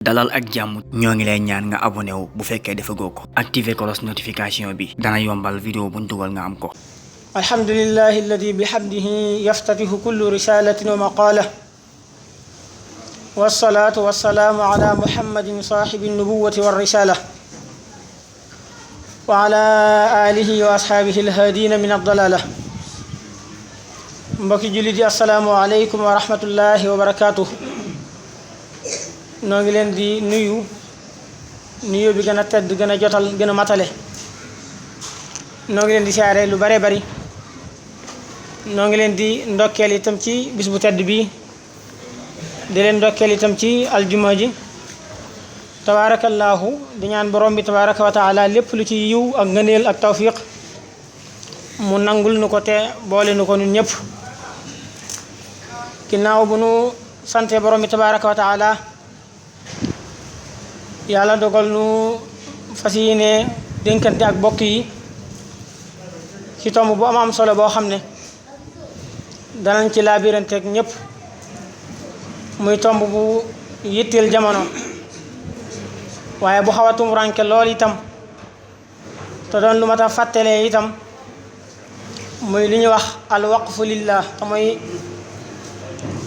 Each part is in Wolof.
dalal ak jàmm ñoo ngi lay ñaan nga abonné wu bu fekkee defagoo ko activer cloche notification bi dana yombal vidéo buñ dugal nga am ko. alhamdulillahi alladi bihamdihi yaftatihu kullu risalatin wa maqala wassalatu wassalamu ala muhammadin sahibi nubuwati war risala wa ala alihi wa ashabihi alhadina min ad-dalala. mbokki jullit yi assalaamu aleykum wa rahmatullahi wa barakatuh. noo ngi leen di nuyu bi gën a tedd gën a jotal gën a matale. noo ngi leen di siyaare lu bare bari. noo ngi leen di ndokkeel itam ci bis bu tedd bi di leen ndokkeel itam ci aljuma ji tabaarakallaahu di ñaan borom bi tabaaraka wa taala lépp lu ci yiw ak ngëneel ak tawfiq mu nangul nu ko te boole nu ko ñun ñëpp. ginnaaw bu nu sante borom bi tabaaraka wa taala yàlla dogal nu fas yéene dénkante ak bokk yi ci tomb bu am solo boo xam ne danañ ci laabiranteeg ñëpp muy tomb bu yitteel jamono waaye bu xaw a tumuranke lool itam te doon lu mat a fàttalee itam muy li ñuy wax al waqfu lillah te mooy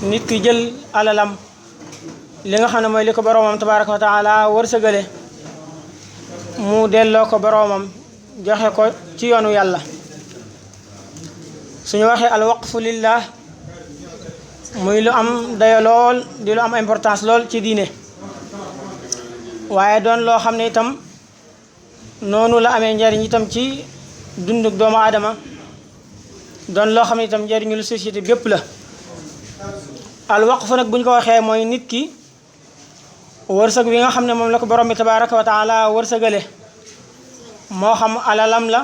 nit ki jël alalam li nga xam ne mooy li ko boroomam tabaaraka wa taala wërsëgale mu delloo ko boroomam joxe ko ci yoonu yàlla. suñu waxee al waqfu lillah muy lu am dayo lool di lu am importance lool ci diine waaye doon loo xam ne itam noonu la amee njariñ itam ci dunduk doomu aadama doon loo xam ne itam njariñul société bépp la. al waqfu nag bu ñu ko waxee mooy nit ki wërsëg bi nga xam ne moom la ko borom bi tabaaraka wa taala wërsëgale moo xam alalam la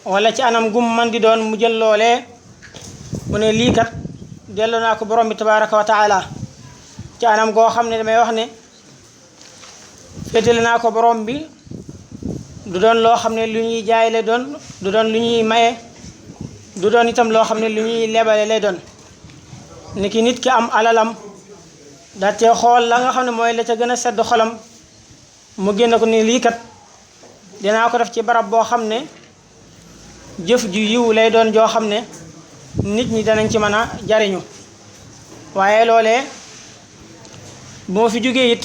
wala ci anam gum man di doon mu jël loolee mu ne lii kat delloo naa ko borom bi tabaaraka wa taala ci anam goo xam ne damay wax ne féetale naa ko borom bi du doon loo xam ne lu ñuy jaay lay doon du doon lu ñuy maye du doon itam loo xam ne lu ñuy lebale lay doon. ni ki nit ki am alalam daa cee xool la nga xam ne mooy la ca gën a sedd xolam mu génn ko ni lii kat dinaa ko def ci barab boo xam ne jëf ju yiw lay doon joo xam ne nit ñi danañ ci mën a jariñu waaye loolee bu ma fi jógee it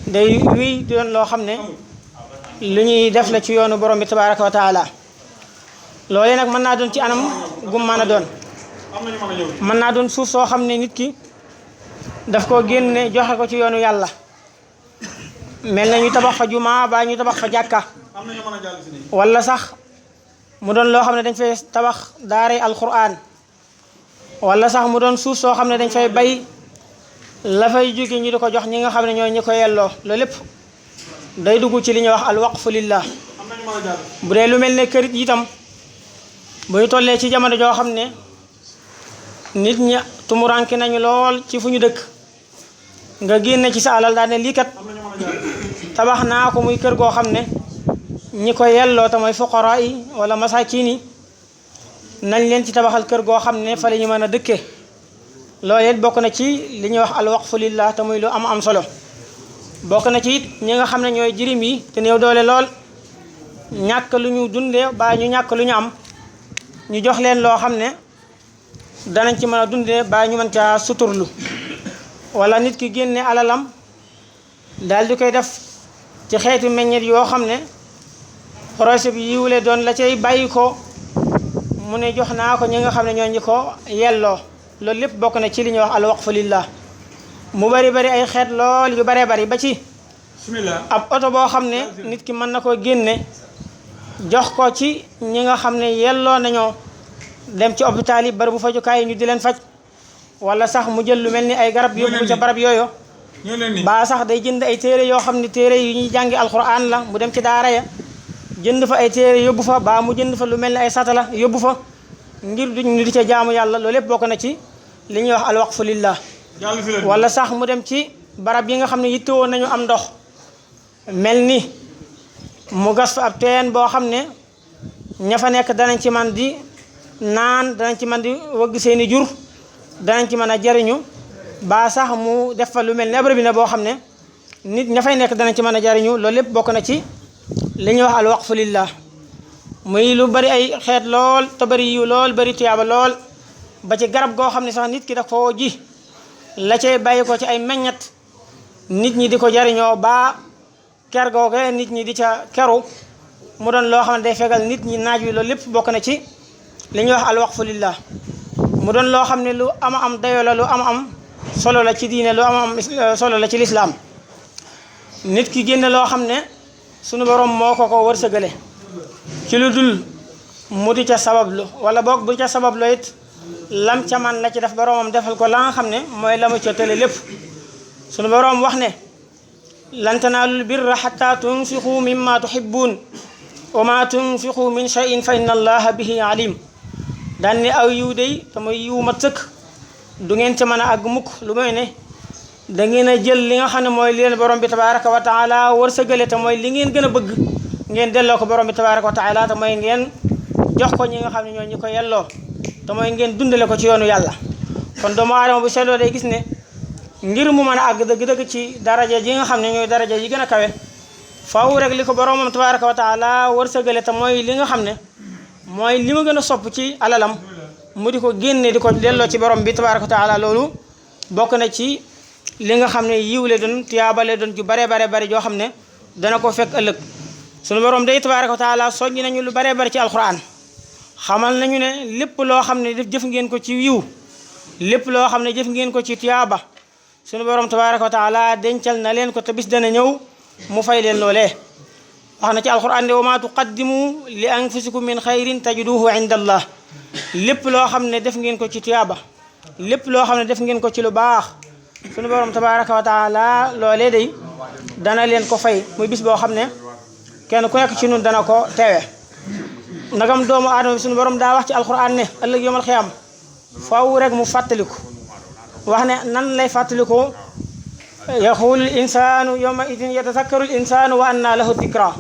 day wéy doon loo xam ne lu ñuy def la ci yoonu borom bi tabaaraka wa taala. loolee nag mën naa doon ci anam gum mën a doon mën naa doon suuf soo xam ne nit ki daf koo génne joxe ko ci yoonu yàlla mel na ñu tabax fa jumaa baa ñu tabax fa jàkka wala sax mu doon loo xam ne dañ fay tabax daaray alquran wala sax mu doon suuf soo xam ne dañ fay bay la fay jóge ñu di ko jox ñi nga xam ne ñooy ñi ko yelloo loolu lépp day dugg ci li ñuy wax al waqfu lillah. bu dee lu mel ne kër itam bu ñu tollee ci jamono joo xam ne nit ñi tumuranke nañu lool ci fu ñu dëkk nga génne ci sa alal daal ne lii kat tabax naa ko muy kër goo xam ne ñi ko yelloo te mooy fuqara yi wala masakin yi nañ leen ci tabaxal kër goo xam ne fa la ñu mën a dëkke loolu it bokk na ci li ñuy wax al waqfu lillah te muy lu am solo. bokk na ci it ñi nga xam ne ñooy jirim yi te néew doole lool ñàkk lu ñu dundee ba ñu ñàkk lu ñu am ñu jox leen loo xam ne danañ ci mën a dundee ba ñu mën caa suturlu wala nit ki génne alalam daal di koy def ci xeetu meññeet yoo xam ne projet bi yiwle doon la cay bàyyi ko mu ne jox naa ko ñi nga xam ne ñoo ñi ko yelloo. loolu lépp bokk na ci li ñuy wax al waqfu lillah mu bari ay xeet lool yu baree bari ba ci ab oto boo xam ne nit ki mën na koo génne jox ko ci ñi nga xam ne yelloo nañoo dem ci hôpital yi bari bu fajukaay yi ñu di leen faj wala sax mu jël lu mel ni ay garab yóbbu ca barab yooyu ba sax day jënd ay téere yoo xam ne téere yu ñuy jàngi alquran la mu dem ci daara ya jënd fa ay téere yóbbu fa ba mu jënd fa lu mel ni ay satala yóbbu fa ngir duñ di ca jaamu yàlla loolu lépp bokk na ci li ñuy wax al waqfu lillah. wala sax mu dem ci barab yi nga xam ne yittewoo nañu am ndox mel ni mu gas fa ab teen boo xam ne ña fa nekk danañ ci man di naan danañ ci man di wëgg seeni jur danañ ci mën a jariñu ba sax mu def fa lu mel ne ab robinet boo xam ne nit ña fay nekk dana ci mën a jariñu loolu lépp bokk na ci li ñuy wax al waqfu lillah muy lu bari ay xeet lool te bari yu lool bari tuyaaba lool ba ci garab goo xam ne sax nit ki daf koo ji la cay bàyyi ko ci ay meññat nit ñi di ko jariñoo ba ker googe nit ñi di ca keru mu doon loo xam ne day fegal nit ñi naaj wi loolu lépp bokk na ci li ñuy wax al waqfu lillah mu doon loo xam ne lu ama am dayo la lu ama am solo la ci diine lu ama am solo la ci lislaam nit ki génne loo xam ne sunu borom moo ko wërsëgale ci lu dul mu di ca sabablu wala boog bu ca sabablu it lam ca man la ci def boromam defal ko la nga xam ne mooy la mu ca tële lépp sunu borom wax ne lan tanaalul birra xatta tunfiqu mimma tuhibbun wa ma tunfiqu min shay'in fa inna allaha bihi alim daan ne aw yiw day te mooy yiw mat sëkk du ngeen ca mën a àgg mukk lu may ne da ngeen a jël li nga xam ne mooy leen borom bi tabaraka wa taala wërsëgale te mooy li ngeen gën a bëgg ngeen delloo ko borom bi tabaraka wa taala te mooy ngeen jox ko ñi nga xam ne ñoo ñi ko yelloo te mooy ngeen dundale ko ci yoonu yàlla kon doomu aadama bu seetloo day gis ne ngir mu mën a àgg dëgg-dëgg ci daraja ji nga xam ne ñooy daraja yi gën a kawe faaw rek li ko boromam tabaraka wa taala wërsëgale te mooy li nga xam ne mooy li ma gën a sopp ci alalam mu di ko génne di ko delloo ci borom bi tabaraka wa taala loolu bokk na ci li nga xam ne yiw le doon tiyaabale doon ju bare bare joo xam ne dana ko fekk ëllëg sunu borom day tabaraka wa taala soññi nañu lu bare ci alquran xamal nañu ne lépp loo xam ne jëf ngeen ko ci yiw lépp loo xam ne jëf ngeen ko ci tiyaaba sunu borom tabaraka wa taala dencal na leen ko te bis dana ñëw mu fay leen loolee wax na ci alquran ne wa ma tuqaddimu li anfusikum min xayrin tajiduhu inda allah lépp loo xam ne def ngeen ko ci tiyaaba lépp loo xam ne def ngeen ko ci lu baax sunu borom tabaraka wa taala loolee day dana leen ko fay muy bis boo xam ne kenn ku nekk ci ñun dana ko teewe nagam doomu aadama bi sunu borom daa wax ci alquran ne ëllëg yawmal xiyaam faaw rek mu fàttaliku wax ne nan lay fàttalikoo yaxulu l insanu yawma idin yatazakkaru l insanu wa anna lahu dikra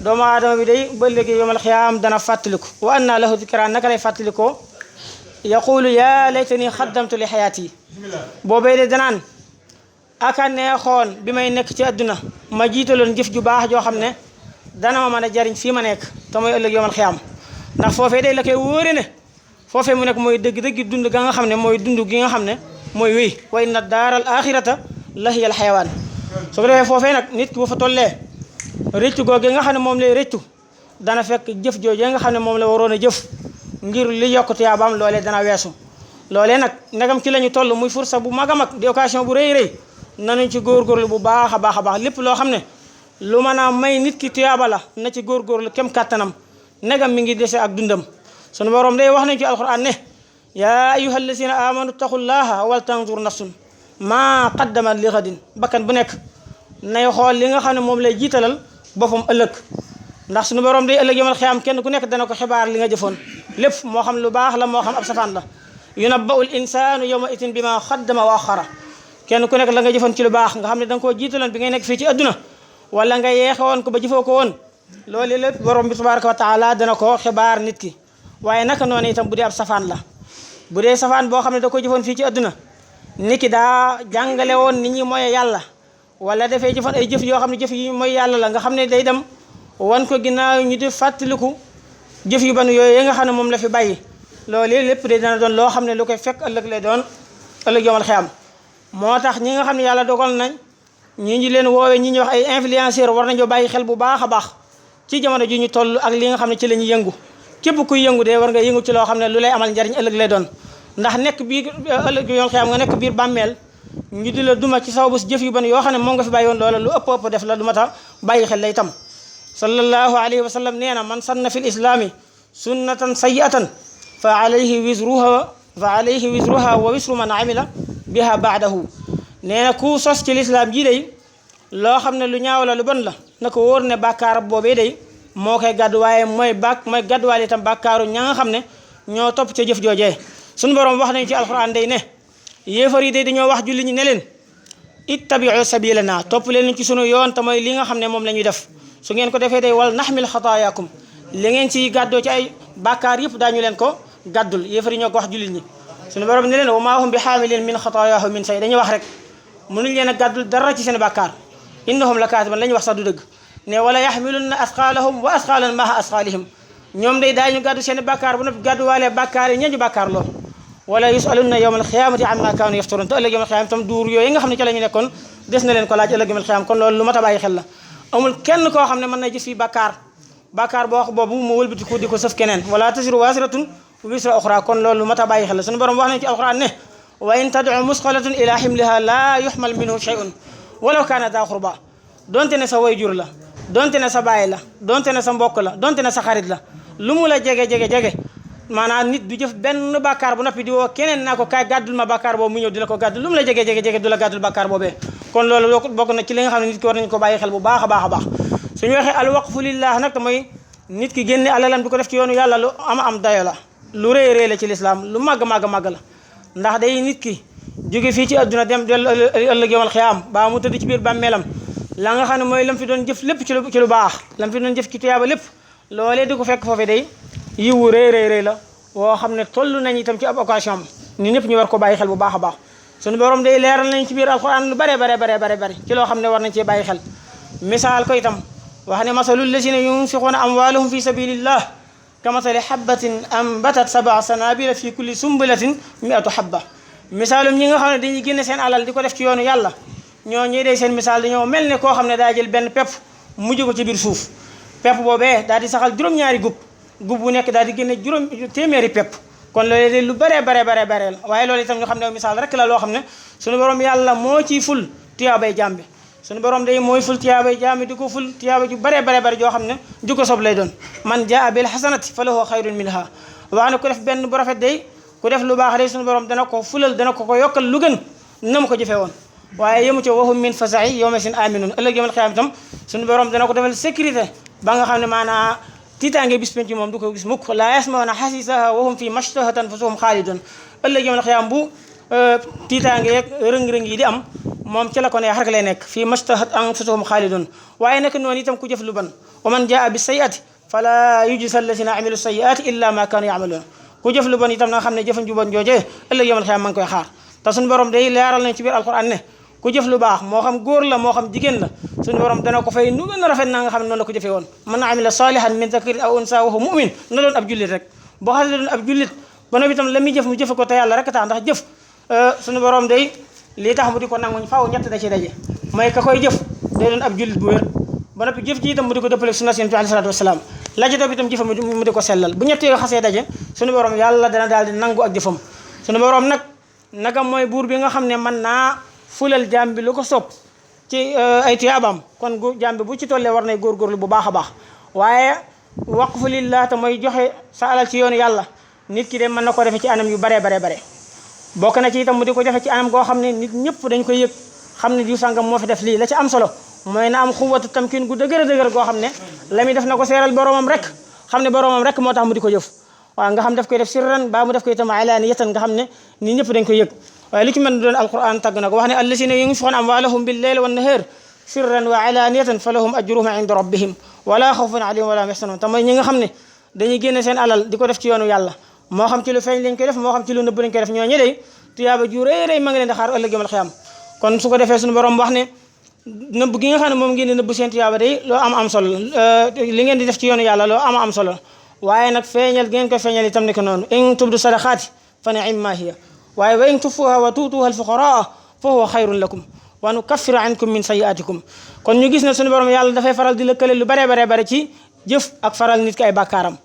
doomu aadama bi day ba léegi yawmal xiyaam dana fàttaliku wa anna lahu dikra naka lay fàttalikoo yaqulu ya laytani xaddamtu li xayaati boobee de danaan aka neexoon bi may nekk ci àdduna ma jiitaloon jëf ju baax joo xam ne dana ma mën a jariñ fii ma nekk te mooy ëllëg yawmal xiyaam ndax foofee day la koy wóore ne foofee mu nekk mooy dëgg-dëgg dund ga nga xam ne mooy dund gi nga xam ne mooy wéy wa inna daaral axirata la hiya al xayawaan su ko defee foofee nag nit ki bu fa tollee rëccu googu nga xam ne moom lay rëccu dana fekk jëf joojee nga xam ne moom la waroon a jëf ngir li yokk tiyaabaam loolee dana weesu loolee nag ndegam ci la ñu toll muy fursa bu mag a mag di occasion bu rëy nanuñ ci góorgóorlu bu baax a baax lépp loo xam ne lu mën a may nit ki tiyaaba la na ci góorgóorlu kem kàttanam ndegam mi ngi dese ak dundam sunu borom day wax nañ ci alquran ne yaa ayyuha allazina amanu taqullaha wal tanzur nafsun maa qaddamat li xadin bakkan bu nekk nay xool li nga xam ne moom lay jiitalal boppam ëllëg ndax sunu borom day ëllëg yawmal xiyaam kenn ku nekk dana ko xibaar li nga jëfoon lépp moo xam lu baax la moo xam ab safaan la yunabba'u l insanu yawma idin bi ma xaddama wa axara kenn ku nekk la nga jëfoon ci lu baax nga xam ne da nga koo jiitaloon bi ngay nekk fii ci adduna wala nga yeexe woon ko ba jëfoo ko woon loolu lépp borom bi tabaraka wa taala dana ko xibaar nit ki waaye naka noonu itam bu dee ab safaan la bu dee safaan boo xam ne da ko jëfoon fii ci adduna nit ki daa jàngale woon nit ñi mooy yàlla wala dafay jëfoon ay jëf yoo xam ne jëf yi mooy yàlla la nga xam ne day dem wan ko ginnaaw ñu di fàttaliku jëf yu ban yooyu nga xam ne moom la fi bàyyi loolu lépp de dana doon loo xam ne lu koy fekk ëllëg lay doon ëllëg yawmal xiyaam moo tax ñi nga xam ne yàlla dogal nañ ñi ngi leen woowee ñi ñuy wax ay influenceur war nañoo bàyyi xel bu baax a baax ci jamono ji ñu toll ak li nga xam ne ci la ñuy yëngu képp kuy yëngu de war nga yëngu ci loo xam ne lu lay amal njariñ ëllëg lay doon ndax nekk biir ëllëg yawmal xiyaam nga nekk biir bàmmeel ñu di la duma ci sababu jëf yu ban yoo xam ne moom nga fi bàyyi woon loola lu ëpp def la du mata bàyyi xel lay tam sallallahu alayhi wa sallam nee na man sanna fi l islaami sunnatan sayyi'atan fa alayhi wisruha wa wisru man amila biha baadahu nee na ku sos ci lislaam ji day loo xam ne lu ñaaw la lu bon la na ko wóor ne bàkkaar boobee day moo koy gàddu waaye mooy gàdduwaale itam bàkkaaru ña nga xam ne ñoo topp ca jëf joojee suñu borom wax nañu ci alquran day ne yéefar yi day dañoo wax julli ñi ne leen ittabi'u sabilana topp leen ci sunu yoon te mooy li nga xam ne moom la ñuy def su ngeen ko defee day wal naxmil xataayakum li ngeen ci gàddoo ci ay bàkkaar yëpp daañu leen ko gàddul yéefar yi ñoo ko wax jullit ñi suñu borom ne leen wa maa hum bi xaamilin min xataayaahum min shay dañuy wax rek mënuñ leen a gàddul dara ci seen bàkkaar innahum la kaasiban la ñuy wax sax du dëgg ne wala yaxmilunna asqaalahum wa asqaalan maha asqaalihim ñoom day daañu gàddu seen bàkkaar bu noppi gàddu waale bàkkaar yi ñeñu bàkkaar lool wala yusalunna yawmal xiyaamati amma kaanu yaftaruun te ëllëg yawmal xiyaam tam duur yooyu nga xam ne ca la ñu nekkoon des na leen ko laaj ëllëg yawmal xiyaam kon loolu lu mat a bàyyi xel la amul kenn koo xam ne mën na gis fii bàkkaar boo wax boobu mu wëlbatiku di ko sëf keneen wala tasiru waasiratun wisra uxra kon loolu lu mat a bàyyi xel la suñu borom wax nañ ci alquran ne wa in tad'u musqalatun ila ximliha la yuxmal minhu shay'un walaw kaana daa xurba donte ne sa wayjur la donte ne sa baay la donte ne sa mbokk la donte ne sa xarit la lu mu la jege maanaam nit du jëf benn bàkkaar bu noppi di woo keneen naa ko kaay gàddul ma bàkkaar boobu mu ñëw di la ko gàddul lu mu la jege du la gàddul bàkkaar boobee kon loolu bokk na ci li nga xam ne nit ki war nañu ko bàyyi xel bu baax a baax a baax suñu waxee al waqfu lillah nag te mooy nit ki génne alalam di ko def ci yoonu yàlla lu am dayo la lu rëy la ci lislaam lu màgg la ndax day nit ki jóge fii ci adduna dem dellu ëllëg yawmal xiyaam baa mu tëdd ci biir bàmmeelam la nga xam ne mooy lam fi doon jëf lépp ci lu baax lam fi doon jëf ci tuyaaba lépp loolee di ko fekk foofu day yiwu rëy la woo xam ne toll nañ itam ci ab occasion am ni ñëpp ñu war ko bàyyi xel bu baax a baax suñu borom day leeral nañ ci biir alquran lu bare ci loo xam ne war nañ cee bàyyi xel misaal ko itam wax ne masalul lazina yunfiquuna amwaalahum fi sabilillah ka masali habbatin ambatat sab'a sanabila fi kulli sumbulatin mi'atu habba misaalum ñi nga xam ne dañuy génne seen alal di ko def ci yoonu yàlla ñoo ñuy day seen misaal dañoo mel ne koo xam ne daa jël benn pepp mujj ko ci biir suuf pepp boobee daal di saxal juróom-ñaari gub bu nekk daal di génne téeméeri pepp kon loolu de lu bare la waaye loolu itam ñu xam ne misaal rek la loo xam ne suñu borom yàlla moo ciy ful tiyaabay jàmbi suñu borom day mooy ful tiyaabay jàmbi di ko ful tiyaaba ju bare joo xam ne ju ko sob lay doon man jaa bil hasanati fa lahu xayrun minha wax ne ku def benn bu rafet day ku def lu baax day suñu borom dana ko fulal dana ko yokkal lu gën na mu ko jëfee woon waaye yemu ci wahum min fasa'i yawma sin aminun ëllëg yawmal xiyaam itam suñu borom dana ko defal sécurité ba nga xam ne maanaa tiitaange bis penc moom du ko gis mukk laa yasma'una hasiisahaa wa hum fii mashtahat anfusuhum xaalidun ëllëg yawmal xiyaam bu tiitaange yeeg rëng-rëng yi di am moom ci la ko neex rek lay nekk fii mashtahat anfusuhum xaalidun waaye nag noonu itam ku jëf lu ban wa man jaa bi sayyi'ati fala yujza allazina amilu sayyi'ati illa ma kaanu ya'maluun ku jëf lu bon itam na nga xam ne jëfan ju bon joojee ëllëg yawmal xiyaam ma ngi koy xaar te suñu borom day leeral nañ ci biir alquran ne ku jëf lu baax moo xam góor la moo xam jigéen la suñu borom dana ko fay nu gën a rafet na nga xam ne noonu la ko jëfee woon man amila salihan min zakarin aw unsa wa huwa mu'min na doon ab jullit rek boo xasee doon ab jullit ba noppi itam la muy jëf mu jëfe ko te yàlla rek tax ndax jëf suñu borom day lii tax mu di ko nanguñ faaw ñett da ci daje mooy ka koy jëf day doon ab jullit bu wér ba noppi jëf ji itam mu di ko dëppale sunna Yonent bi alayhi salaatu wasalaam la ci topp itam jëfam mu di ko sellal bu ñett yooyu xasee daje suñu borom yàlla dana daal di nangu ak jëfam suñu borom nag nagam mooy buur bi nga xam ne mën naa fulal jaam bi lu ko sopp ci ay tiyaabaam kon jaam bi bu ci tollee war nay góorgóorlu bu baax a baax waaye waqfu lillah te mooy joxe sa alal ci yoonu yàlla nit ki de mën na ko defe ci anam yu bare bokk na ci itam mu di ko defe ci anam goo xam ne nit ñëpp dañ koy yëg xam ne diw sàngam moo fi def lii la ci am solo mooy na am xuwatu tamkin gu dëgër goo xam ne la muy def na ko seeral boromam rek xam ne boromam rek moo tax mu di ko jëf waaw nga xam daf koy def sirran baa mu def koy itam alaaniyatan nga xam ne nit ñëpp dañ koy yëg waaye li ci mën doon alquran tàgg na ko wax ne allazina yunfiquna amwalahum bil-layli wan-nahari sirran wa alaaniyatan fa lahum ajruhum inda rabbihim wala xawfun alayhim wala hum yaxzanun te mooy ñi nga xam ne dañuy génne seen alal di ko def ci yoonu yàlla moo xam ci lu feeñ lañ koy def moo xam ci lu nëbb lañ koy def ñoo ñi day tuyaaba ju rëy ma ngi leen di xaar ëllëg yawmal xiyaam kon su ko defee suñu borom wax ne nëbb gi nga xam ne moom ngeen di nëbb seen tuyaaba day loo am solo li ngeen di def ci yoonu yàlla loo am solo waaye nag feeñal ngeen ko feeñal itam ne ko noonu in tubdu sadaqaati fa ni'imma hiya waaye wa in tufuha wa tuutuha al-fuqaraa fa huwa xayrun lakum wa nukaffiru ankum min sayyi'aatikum kon ñu gis ne suñu borom yàlla dafay faral di lëkkale lu bare ci jëf ak faral nit ki ay bàkkaaram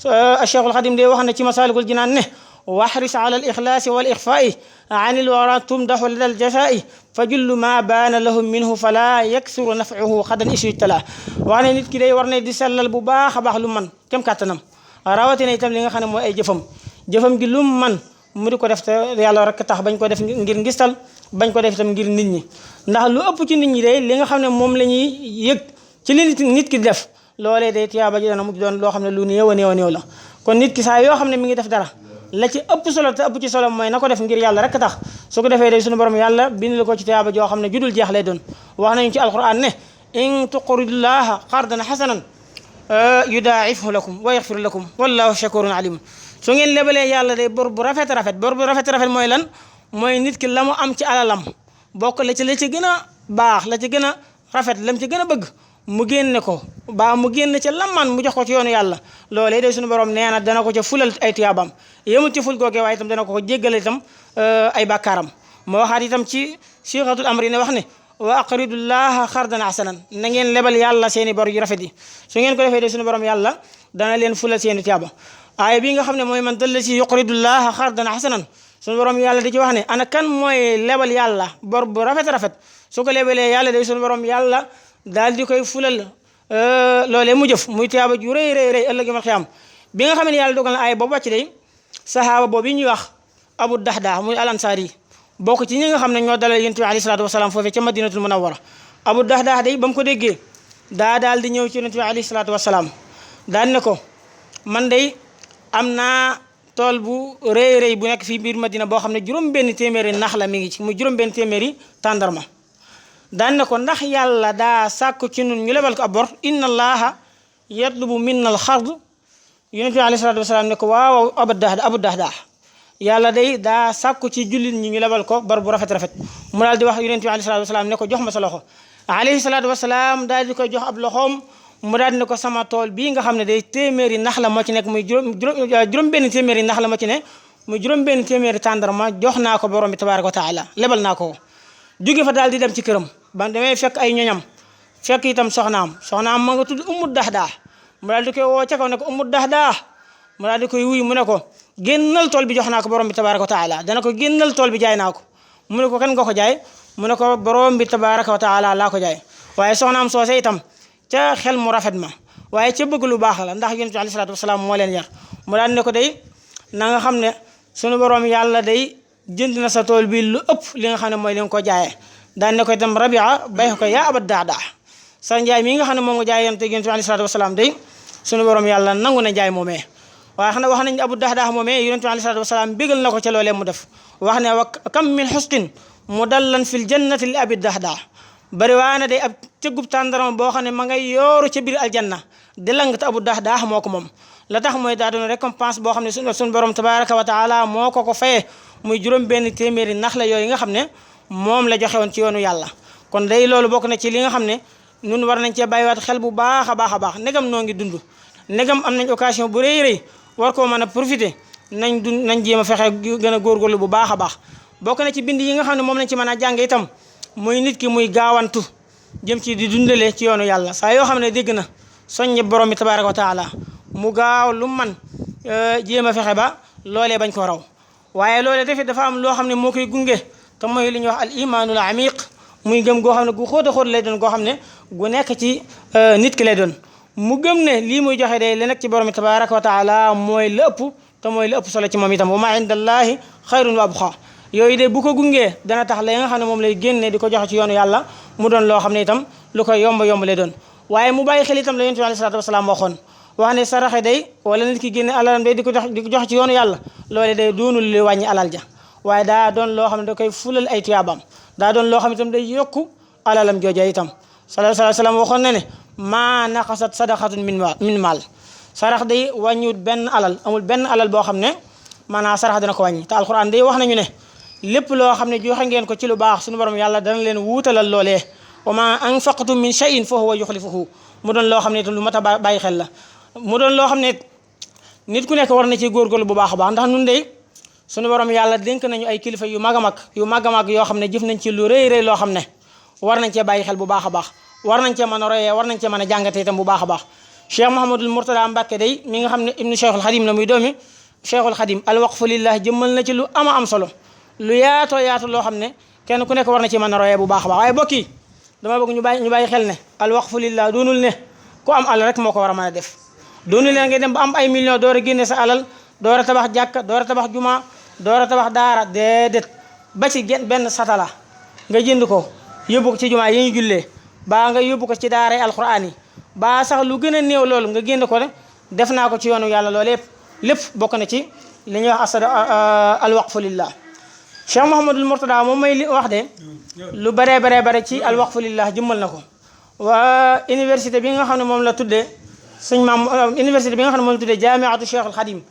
Cheikhul Xadim de wax na ci Masaalikul Jinaan ne waxris ala al-ixlaasi wal ixfaa'i an il-waraa tumdaxu lada al-jasaa'i fa jullu ma baana lahum minhu fala yaksuru naf'uhu xadan isujtala wax ne nit ki day war ne di sellal bu baax a baax lu man kem kàttanam rawatina itam li nga xam ne mooy ay jëfam gi lu man mu di ko def te yàlla rek tax bañ ko def ngir ngistal bañ ko def itam ngir nit ñi ndax lu ëpp ci nit ñi day li nga xam ne moom la ñuy yëg ci li nit ki def loolee day tiyaaba ji dana mujj doon loo xam ne lu néew a néew la kon nit ki saa yoo xam ne mi ngi def dara la ci ëpp solo te ëpp ci solo mooy na ko def ngir yàlla rek tax su ko defee day suñu borom yàlla bind la ko ci tiyaaba joo xam ne judul jeex lay doon wax nañu ci alquran ne in tuqridullaha qardan hasanan yudaa'ifhu lakum wa yaghfir lakum wallahu shakurun alim su ngeen lebalee yàlla day bor bu rafet rafet bor bu rafet rafet mooy lan mooy nit ki la mu am ci alalam bokk la ci gën a baax la ci gën a rafet lam ci gën a bëgg mu génne ko ba mu génn ca lamman mu jox ko ci yoonu yàlla loolee day suñu borom nee na dana ko ca fulal ay tuyaabam yemul ci ful googee waaye itam dana ko jéggale itam ay bàkkaaram moo waxaat itam ci siixatul amri ne wax ne wa aqridullaha xardan hasanan na ngeen lebal yàlla seeni bor yu rafet yi su ngeen ko defee day suñu borom yàlla dana leen fulal seeni tuyaaba aaya bi nga xam ne mooy man dalla si yuqridullaha xardan hasanan suñu borom yàlla di ci wax ne ana kan mooy lebal yàlla bor bu rafet rafet su ko lebalee yàlla day suñu borom yàlla daal di koy fulal loolee mu jëf muy tuyaaba ju rëy rëy rëy ëllëg yawmal qiyaama bi nga xam ne yàlla dogal na aaya boobu wàcc day sahaaba boobu yi ñuy wax Abu Dahda muy al Ansaari bokk ci ñi nga xam ne ñoo dalal yonent bi alayhi salaatu wasalaam foofee ca Madinatul Munawwara Abu Dahda day ba mu ko déggee daal di ñëw ci yonent bi alayhi salaatu wasalaam daan ne ko man day am naa tool bu rëy rëy bu nekk fii biir Madina boo xam ne juróom-benn téeméeri nax la mi ngi ci muy juróom-benn téeméeri tàndarma daan ne ko ndax yàlla daa sàkku ci nun ñu lebal ko ab bor inna allaha yatlubu minna al xard yonent bi alayhi salaatu wasalaam ne ko waaw Abu Dahda yàlla day daa sàkku ci jullit ñi ñu lebal ko bor bu rafet rafet mu daal di wax yonent bi alayhi salaatu wasalaam ne ko jox ma sa loxo alayhi salaatu wasalaam daal di koy jox ab loxoom mu daal di ne ko sama tool bii nga xam ne day téeméeri nax la moo ci nekk muy juróom-benn téeméeri nax la moo ci ne muy juróom-benn téeméeri tàndarma jox naa ko borom bi tabaaraka wa taala lebal naa ko jóge fa daal di dem ci këram ba demee fekk ay ñoñam fekk itam soxnaam ma nga tudd Ummu Dahda mu daal di koy woo ca kaw ne ko Ummu Dahda mu daal di koy wuyu mu ne ko génnal tool bi jox naa ko borom bi tabaaraka wa taala dana ko génnal tool bi jaay naa ko mu ne ko kan nga ko jaay mu ne ko borom bi tabaaraka wa taala laa ko jaay waaye soxnaam soose itam ca xel mu rafet ma waaye ca bëgg lu baax la ndax yonent bi alayhi salaatu wasalaam moo leen yar mu daal ne ko day na nga xam ne sunu borom yàlla day jënd na sa tool bi lu ëpp li nga xam ne mooy li nga ko jaayee daan ne ko itam Rabia bay ko yaa Abu Dahda sa njaay mi nga xam ne moom nga jaay yonent bi alayhi salaatu wasalaam day sunu borom yàlla nangu na njaay moomee waaye xam ne wax nañ Abu Dahda moomee yonent bi alayhi salaatu wasalaam bégal na ko ca loolee mu def wax ne wa kam min xusqin mudallan fil jannati li Abi Dahda bari waa na day ab cëggub tàndarama boo xam ne ma ngay yooru ca biir aljanna di lang te Abu Dahda moo ko moom la tax mooy daa doon récompense boo xam ne suñu borom tabaraka wa taala moo ko fayee muy juróom-benn téeméeri nax la yooyu nga xam ne moom la joxe woon ci yoonu yàlla kon day loolu bokk na ci li nga xam ne nun war nañ cee bàyyiwaat xel bu baax a baax negam noo ngi dund negam am nañ occasion bu rëy rëy war koo mën a profiter nañ jéem a fexe gën a góorgóorlu bu baax a baax bokk na ci bind yi nga xam ne moom lañ ci mën a jàng itam muy nit ki muy gaawantu jëm ci di dundale ci yoonu yàlla saa yoo xam ne dégg na soññe borom bi tabaraka wa taala mu gaaw lu man jéem a fexe ba loolee bañ ko raw waaye loolee defit dafa am loo xam ne moo koy gunge te mooy li ñuy wax al imaanul amiq muy gëm goo xam ne gu xóot a xóot lay doon goo xam ne gu nekk ci nit ki lay doon mu gëm ne lii muy joxe day li nekk ci borom bi tabaraka wa taala mooy la ëpp te mooy la ëpp solo ci moom itam wa ma indallahi xayrun wa abqa yooyu de bu ko gungee dana tax la nga xam ne moom lay génne di ko joxe ci yoonu yàlla mu doon loo xam ne itam lu koy yomb lay doon waaye mu bàyyi xel itam la yonent bi alayhi salaatu wasalaam waxoon wax ne saraxe day wala nit ki génne alalam day di ko jox ci yoonu yàlla loole day doonul li wàññi alal ja waaye daa doon loo xam ne da koy fulal ay tuyaabam daa doon loo xam ne itam day yokku alalam jooja itam sallallahu alayhi wa sallam waxoon na ne maa naqasat sadaqatun min maal sarax day wàññiwut benn alal amul benn alal boo xam ne maanaam sarax dana ko wàññi te alquran day wax nañu ne lépp loo xam ne joxe ngeen ko ci lu baax suñu borom yàlla dana leen wuutalal loolee wa ma anfaqtum min shay'in fa huwa yuxlifuhu mu doon loo xam ne itam lu mat a bàyyi xel la mu doon loo xam ne nit ku nekk war na ci góorgóorlu bu baax a baax ndax nun de suñu borom yàlla dénk nañu ay kilifa yu mag a mag yoo xam ne jëf nañ ci lu rëy loo xam ne war nañ cee bàyyi xel bu baax a baax war nañ cee mën a royee war nañ cee mën a jàngate itam bu baax a baax Cheikh Mouhamadul Mourtada Mbacke day mi nga xam ne ibnu Cheikhul Khadim la muy doomi Cheikhul Khadim al waqfu lillah jëmmal na ci lu ama am solo lu yaatu loo xam ne kenn ku nekk war na ci mën a royee bu baax a baax waaye bokk yi dama bëgg ñu bàyyi xel ne al waqfu lillah doonul ne ku am alal rek moo ko war a mën a def doonul ne ngay dem ba am ay millions door a génne sa alal door a tabax jàkka door a tabax juma door a tabax daara déedéet ba ci benn satala nga jënd ko yóbbu ko ci juma yi ñu jullee baa nga yóbbu ko ci daaray alquran yi baa sax lu gën a néew loolu nga génn ko ne def naa ko ci yoonu yàlla loolu lépp bokk na ci li ñuy wax al waqfu lillah Cheikh Mouhamadul Mourtada moom may li wax de lu bare ci al waqfu lillah jëmmal na ko waa université bi nga xam ne moom la tuddee sëñ maam université bi nga xam ne moom la tuddee jaamiatu Cheikh al Khadim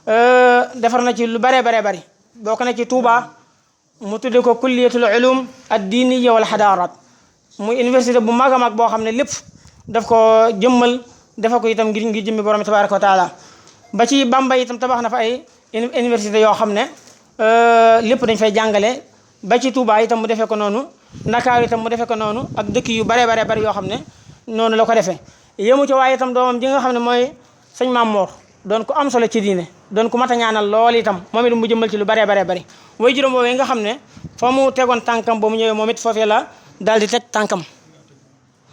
defar na ci lu bare bari bokk na ci Touba mu tudde ko kulliyatul ulum ad-diniyya wal hadarat muy université bu mag a mag boo xam ne lépp daf ko jëmmal dafa ko itam ngir jëmmi borom tabaraka wa taala ba ci Bambey itam tabax na fa ay université yoo xam ne lépp dañ fay jàngale ba ci Touba itam mu defee ko noonu Ndakaaru itam mu defee ko noonu ak dëkk yu bare bari yoo xam ne noonu la ko defee yëmu ci waaye itam doomam ji nga xam ne mooy sëñ Maam Moor doon ko am solo ci diine doon ko mat a ñaanal lool itam moom it mu jëmmal ci lu bare bari way juróom boobee nga xam ne fa mu tegoon tànkam ba mu ñëwee moom it foofee la daal di teg tànkam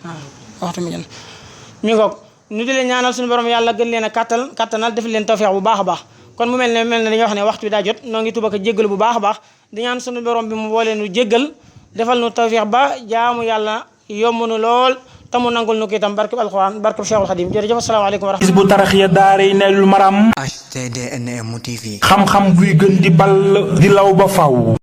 waaw waxtu mi ngoog ñu di leen ñaanal suñu borom yàlla gën leen a kattanal def leen tawfeex bu baax a baax kon mu mel ne dañuy wax ne waxtu bi daa jot noo ngi tuba ko jéggal bu baax a baax di ñaan suñu borom bi mu boole nu jéggal defal nu tawfeex ba jaamu yàlla yomb nu lool tamu nangul nu ko itam barkeb alxuraan barkeb Cheikhul Khadim jërëjëf asalaamaaleykum wa rahmatulah. Hizbut Tarqiyyah daaray Naylul Maram. HTDNM TV. xam-xam buy gën di ball di law ba faw.